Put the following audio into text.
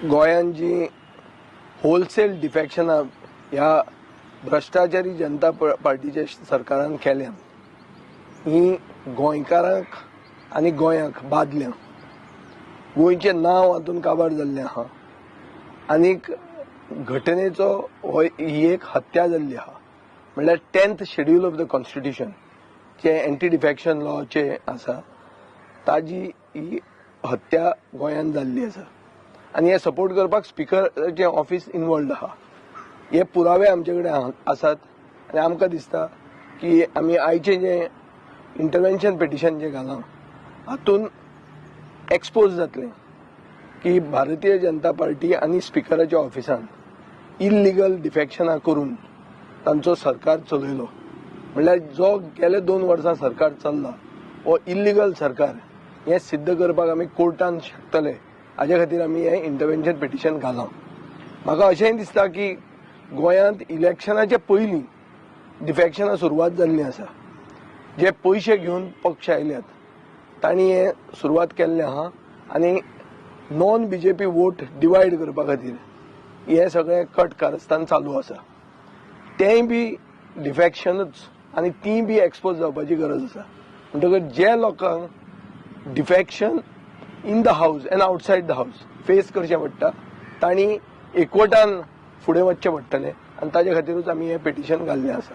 गोंयांत जी होलसेल डिफॅक्शनां ह्या भ्रश्टाचारी जनता पार्टीच्या सरकारान केल्या, ही गोंयकारांक आनी गोंयाक बादल्या. गोंयचें नांव हातूंत काबार जाल्लें आहा आनीक घटनेचो हो ही एक हत्या जाल्ली आहा. म्हणल्यार 10th Schedule of the Constitution जे एंटी डिफॅक्शन लॉचे आसा, ताजी ही हत्या गोंयांत जाल्ली आसा आनी हे सपोर्ट करपाक स्पिकराचें ऑफिस इनवॉल्ड आहा. हे पुरावे आमचे कडेन आसात आनी आमकां दिसता की आमी आयचें जें इंटरवेन्शन पिटिशन जें घालां, हातूंत एक्सपोज जातलें की भारतीय जनता पार्टी आनी स्पिकराच्या ऑफिसान इल्लिगल डिफॅक्शनां करून तांचो सरकार चलयलो. म्हणल्यार जो गेले 2 वर्सां सरकार चल्ला, हो इल्लिगल सरकार हें सिद्ध करपाक आमी कोर्टान शकतले. हाजे खातीर आमी हें इंटरवेन्शन पिटिशन घालां. म्हाका अशेंय दिसता की गोंयांत इलेक्शनाच्या पयलीं डिफॅक्शनां सुरवात जाल्ली आसा. जे पयशे घेवन पक्ष आयल्यात, तांणी हें सुरवात केल्लें आहा आनी नॉन बीजेपी वोट डिवायड करपा खातीर हें सगळें कट कारस्थान चालू आसा. तेंय बी डिफॅक्शनूच आनी तीय बी एक्सपोज जावपाची गरज आसा. म्हणटकच जे लोकांक defection in the house and outside the house face करचें पडटा, तांणी एकवटान फुडें वचचें पडटलें आनी ताजे खातीरूच आमी हें पिटिशन घाल्लें आसा.